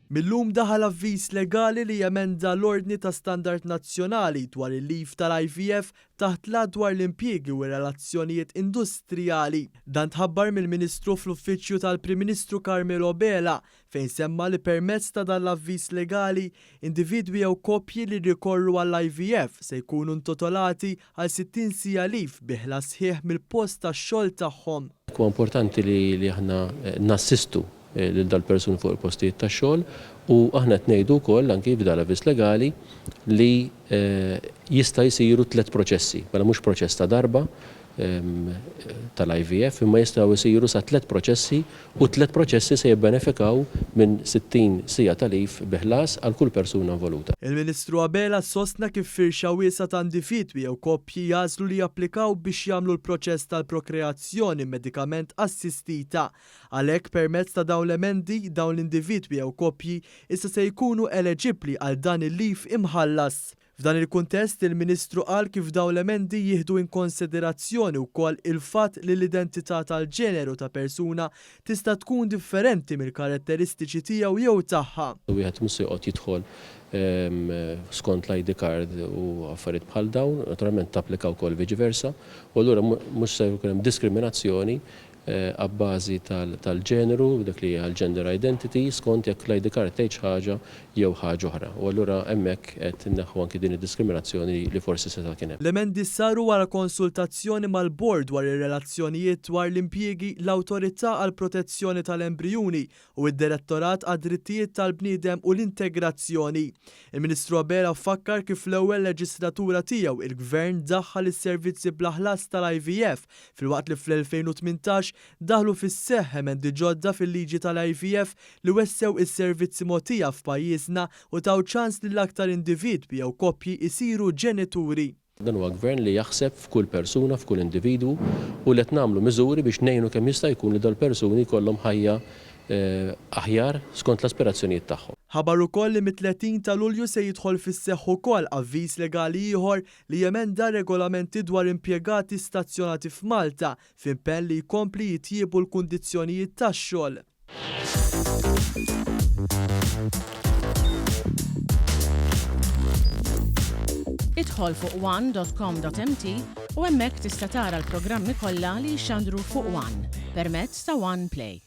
Mil-lum daħal avviż legali li jemenda l-Ordni ta' Standard Nazzjonali dwar il-leave tal-IVF taħt l-Att dwar l-Impjiegi u r-Relazzjonijiet Industrijali. Dan tħabbar mill-Ministru fl-Uffiċċju tal-Prim Ministru Carmelo Abela fejn semma li permezz ta' dan l-avviż legali, individwi jew koppji li rrikorru għall-IVF se jkunu intitolati għal 60 siegħa leave bi ħlas sħiħ mill-post tax-xogħol tagħhom. Huwa importanti li aħna nassistu lil dal-persuni fuq il-postijiet tax-xogħol u aħna qed ngħidu wkoll anki f'dal-avviż legali li jista' jsiru tlett proċessi, mela mhux proċess ta' darba tal-IVF imma jistgħu jsiru sa tlett proċessi u t-tlett proċessi se jibbenefikaw minn 60 siegħa ta' leave bi ħlas għal kull persuna involuta. Il-Ministru Abela sostna kif firxa wiesgħa ta' individwi jew koppji jagħżlu li japplikaw biex jagħmlu l-proċess tal-prokreazzjoni medikament assistita Għalhekk, permezz ta' dawn l-emendi, dawn l-individwi jew koppji issa se jkunu eleġibbli għal dan il-leave imħallas. F'dan il-kuntest, il-Ministru qal kif dawn l-emendi jieħdu inkonsiderazzjoni wkoll il-fatt li l-identità tal-ġeneru ta' persuna tista' tkun differenti mill-karatteristiċi tiegħu jew tagħha. Wieħed mhux se joqgħod jidħol skont l-ID card u affarijiet bħal dawn, naturalment tapplika wkoll viċi versa, u allura mhux se jkun hemm diskriminazzjoni abbażi tal-ġeneru, dak li hija l-gender identity, skont jekk l-ID card tgħidx ħaġa jew ħaġa oħra. U allura hemmhekk qed inneħħu anki din id-diskriminazzjoni li forsi seta' kien hemm. L-emendi saru wara konsultazzjoni mal-Bord dwar ir-Relazzjonijiet dwar l-Impjiegi, l-Awtorità għall-Protezzjoni tal-Embrijuni u d-Direttorat għad-Drittijiet tal-Bniedem u l-Integrazzjoni. Il-Ministru Abela fakkar kif fl-ewwel leġislatura tiegħu il-Gvern daħħal is-servizzi bla ħlas tal-IVF filwaqt li fl-2018 daħlu fis-seħħ emendi ġodda fil-liġi tal-IVF li wessgħu is-servizzi mogħtija f'pajjiżna u taw ċans lil aktar individwi jew koppji jsiru ġenituri. Dan huwa Gvern li jaħseb f'kull persuna, f'kull individwu u li qed nagħmlu miżuri biex ngħinu kemm jista' jkun li dal-persuni jkollhom ħajja aħjar skont l-aspirazzjonijiet tagħhom. Ħabar ukoll li mit-30 ta' Lulju se jidħol fis-seħħ ukoll avviż legali ieħor li jemenda regolamenti dwar impjegati stazzjonati f'Malta f'impenn li jkompli jitjiebu l-kundizzjonijiet tax-xogħol. Idħol fuq one dot com dot mt u hemmhekk tista' tara l-programmi kollha li jixxandru fuq one permezz ta' One Play.